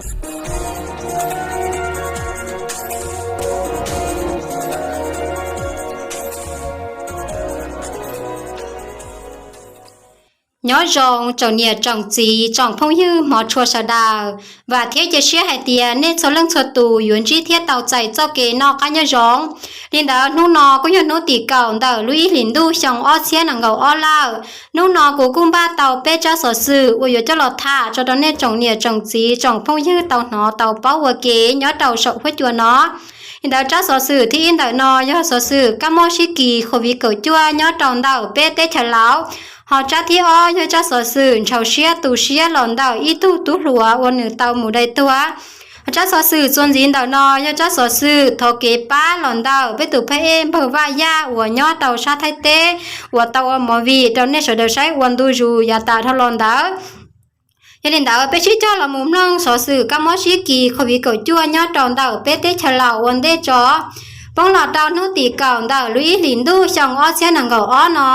Nyob zoo tsoom niam tsoom txiv tsoom phooj ywg hmov tshua sawv daws, vam thiab cia siab hais tias nej txhua leej txhua tus yuav ntsib thiab tau txais txoj kev noj qab nyob zoo. Li ntawd hnub no kuj yog hnub tim kaum ntawm lub ib hlis ntuj xyoo ob txhiab nees nkaum ob lawm. Hnub no kuv kuj npaj tau peb tsab xov xwm uas yuav coj los tham tso rau nej tsoom niam tsoom txiv tsoom phooj ywg tau hnov tau paub ua ke nyob rau saum huab cua no. Li ntawd tsab xov xwm thib ib ntawm no yog xov xwm kab mob sib kis COVID kaum cuaj nyob rau ntawm peb teb chaws Laus, ho tsab thib ob yog tsab xov xwm ntshaus siab tu siab los ntawm ib tug tub hluas uas nws tau mus dai tuag. Tsab xov xwm txuas ntxiv ntawm no yog tsab xov xwm thov kev pab los ntawm peb tus phab ej npawg Vaj Yaj uas nyob rau sab Thaib teb uas tau ua movie rau nej sawv daws saib ua ntu zus yav tas dhau los ntawd. Yog li ntawd peb sib cog los mus mloog xov xwm kab mob sib kis COVID kaum cuaj nyob rau ntawm peb teb chaws Laus ua ntej tso. Poob los rau hnub tim kaum ntawm lub ib hlis ntuj xyoo ob txhiab nees nkaum ob no,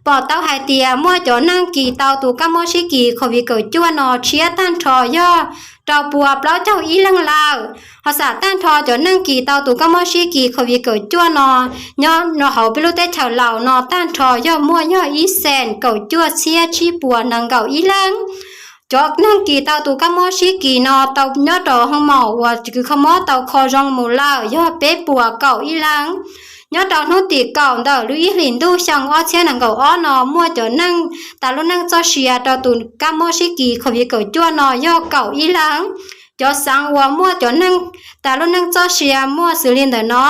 pom tau hais tias muaj cov neeg kis tau tus kab mob sib kis COVID kaum cuaj no tshiab tag nrho yog rau pua plaub caug ib leeg lawm. Ho xam tag nrho cov neeg kis tau tus kab mob sib kis COVID kaum cuaj no nyob rau hauv peb lub teb chaws Laus no tag nrho yog muaj yog ib xees kaum cuaj txhiab tsib puas nees nkaum ib leeg. Cov neeg kis tau tus kab mob sib kis no tau nyob rau hoo maum uas kws kho mob tau kho zoo mus lawm yog peb puas kaum ib leeg. Nyob rau hnub tim kaum ntawm lub ib hlis ntuj xyoo ob txhiab nees nkaum ob no muaj cov neeg tas lub neej txoj sia rau tus kab mob sib kis COVID kaum cuaj no yog kaum ib leeg. Cov xeev uas muaj cov neeg tas lub neej txoj sia muaj xws li ntawm no: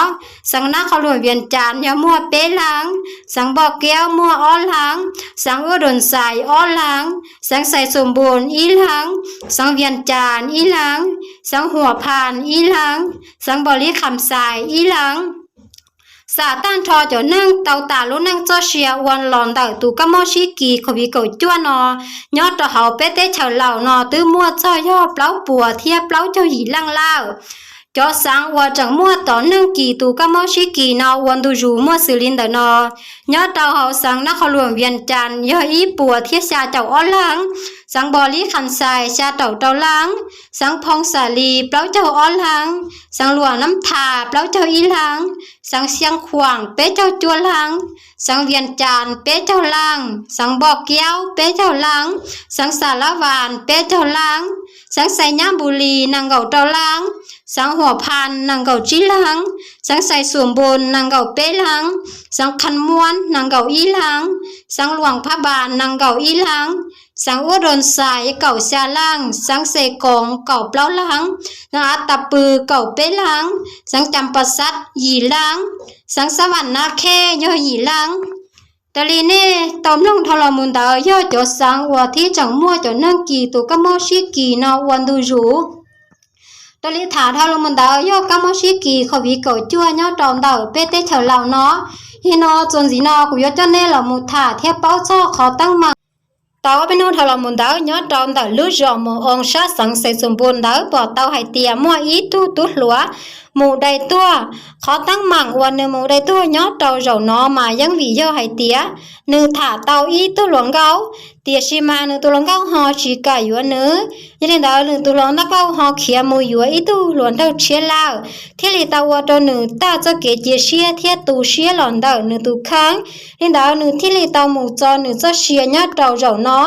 xeev Nab Qhov Luam Vias Cas yog muaj peb leeg, xeev Npoj Kiaub muaj ob leeg, xeev Uab Doos Xais ob leeg, xeev Xais Xus Npus ib leeg, xeev Vias Cas ib leeg, xeev Huam Phas ib leeg, xeev Npos Lis Kham Xais ib leeg. Xam tag nrho cov neeg tau tas lub neej txoj sia ua los ntawm tus kab mob sib kis COVID kaum cuaj no nyob rau hauv peb teb chaws Laus no twb muaj txog yog plaub puas thiab plaub caug yim leej lawm. Cov xeev uas tseem muaj cov neeg kis tus kab mob sib kis no ua ntu zus muaj xws li ntawm no: nyob rau hauv xeev Nab Qhov Luam Vias Cas yog ib puas thiab xya caum ob leeg, xeev Npos Lis Kham Xais xya caum rau leej, xeev Phoo Xas Lis plaub caug ob leeg, xeev Luam Nab Thas plaub caug ib leeg, xeev Xia Khuam peb caug cuaj leeg, xeev Vias Cas peb caug leej, xeev Npoj Kiaub peb caug leej, xeev Xas Las Vas peb caug leej, xeev Xais Nyab Npus Lis nees nkaum rau leej, xeev Huam Phas nees nkaum tsib leeg, xeev Xais Xus Npus nees nkaum peb leeg, xeev Khas Muas nees nkaum ib leeg, xeev Luam Phas Npas nees nkaum ib leeg, xeev Uab Doos Xais kaum xya leej, xeev Xais Koos kaum plaub leeg, xeev As Tas Pws kaum peb leeg, xeev Cas Pas Xas yim leej, xeev Xas Vas Nas Khej yog yim leej. Raws li nej tau mloog dhau los mus ntawd yog cov xeev uas thiab tseem muaj cov neeg kis tus kab mob sib kis no ua ntu zus. Raws li tham dhau los mus ntawd yog kab mob sib kis COVID kaum cuaj nyob rau ntawm peb teb chaws Laus no. Yog no txuas ntxiv no kuv yuav coj nej los mus tham thiab paub txog qhov teeb meem. Tau ob peb hnub dhau los mus ntawd nyob rau ntawm lub zos Mus Oo sab xeev Xais Xus Npus ntawd pom tau hais tias muaj ib tug tub hluas mus dai tuag. Qhov teeb meem uas nws mus dai tuag nyob rau zaum no mas yeej vim yog hais tias nws tham tau ib tug hluas nkauj, tiam sis mas nws tus hluas nkauj ho tsis kam yuav nws. Yog li ntawd nws tus hluas nkauj ho khiav mus yuav ib tug hluas nraug tshiab lawm, thiaj li tau ua rau nws tag txoj kev cia siab thiab tu siab los ntawm nws tus kheej. Li ntawd nws thiaj li tau mus txo nws txoj sia nyob rau zaum no.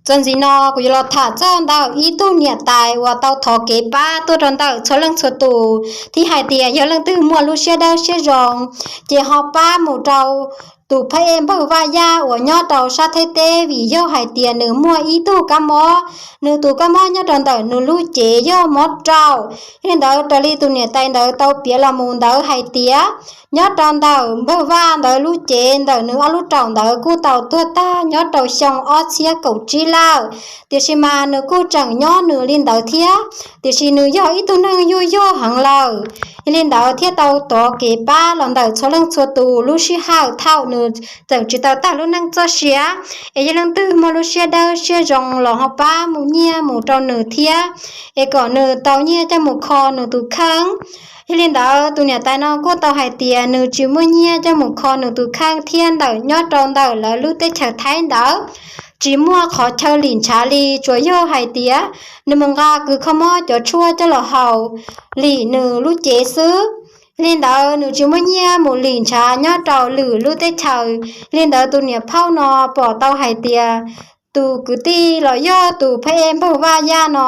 Txuas ntxiv no kuv yuav los tham txog ntawm ib tug niam tais uas tau thov kev pab tuaj rau ntawm txhua leej txhua tus, thiab hais tias yog leej twg muaj lub siab dawb siab zoo ces ho pab mus rau tus phab ej npawg Vaj Yaj uas nyob rau sab Thaib teb, vim yog hais tias nws muaj ib tug kab mob, nws tus kab mob nyob rau ntawm nws lub cev yog mob raum. Yog li ntawd raws li tus niam tais ntawd tau piav los mus ntawd hais tias nyob rau ntawm npawg Vaj ntawd lub cev ntawm nws ob lub raum ntawd kuj tau tuag tag nyob rau xyoo ob txhiab kaum tsib lawm, tiam sis mas nws kuj tseem nyob nws li ntawd thiab, tiam sis nws yog ib tug neeg yuag yuag heev lawm. Yog li ntawd thiaj tau thov kev pab los ntawm txhua leej txhua tus lub sij hawm thaum nws tseem tsis tau tag lub neej txoj sia. Es yog leej twg muaj lub siab dawb siab zoo los ho pab mus nyiaj mus rau nws thiab, es kom nws tau nyiaj coj mus kho nws tus kheej. Yog li ntawd tus niam tais no kuj tau hais tias nws tsis muaj nyiaj coj mus kho nws tus kheej thiab ntawm nyob rau ntawm lawv lub teb chaws Thaib ntawd. tsis muaj qhov chaw lim ntshav li, tsuas yog hais tias nws mus nqa kws kho mob cov tshuaj coj los haus lim nws lub cev xwb. Li ntawd nws tsis muaj nyiaj mus lim ntshav nyob rau lwm lub teb chaws. Li ntawd tus niam phauj no pom tau hais tias tus kwv tij los yog tus phab ej npawg Vaj Yaj no,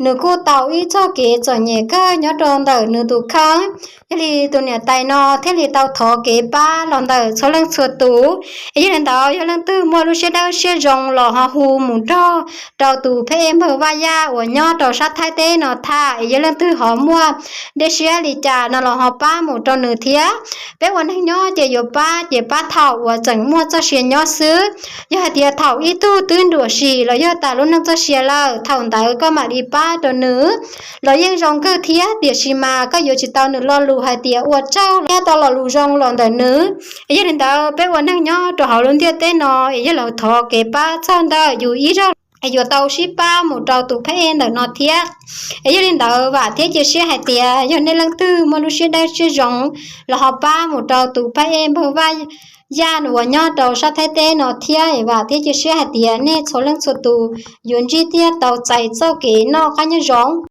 nws kuj tau ib txoj kev txom nyem kawg nyob rau ntawm nws tus kheej. Yog li tus niam tais no thiaj li tau thov kev pab los ntawm txhua leej txhua tus. Es yog li ntawd, yog leej twg muaj lub siab dawb siab zoo los ho hu mus nrog rau tus phab ej npawg Vaj Yaj uas nyob rau sab Thaib teb no tham, es yog leej twg ho muaj dej siab li cas no los ho pab mus rau nws thiab. Peb ua neeg nyob ces yuav pab ces pab thaum uas tseem muaj txoj sia nyob xwb. Yog hais tias thaum ib tug twb nruam sim los yog tas lub neej txoj sia lawm, thaum ntawd koj mam li pab rau nws los yeej zoo kawg thiab, tiam sis mas koj yuav tsis tau nws lo lus hais tias ua tsaug thiab tau lo lus zoo los ntawm nws. Es yog li ntawd, peb ua neeg nyob rau hauv lub ntiaj teb no es yog lawv thov kev pab txog ntawm yus ib zaug es yuav tau sib pab mus rau tus phab ej ntawm no thiab. Es yog li ntawd, vam thiab cia siab hais tias yog nej leej twg muaj lub siab dawb siab zoo los ho pab mus rau tus phab ej npawg Vaj Yaj uas nyob rau sab Thaib teb no thiab, es vam thiab cia siab hais tias nej txhua leej txhua tus yuav ntsib thiab tau txais txoj kev noj qab nyob zoo.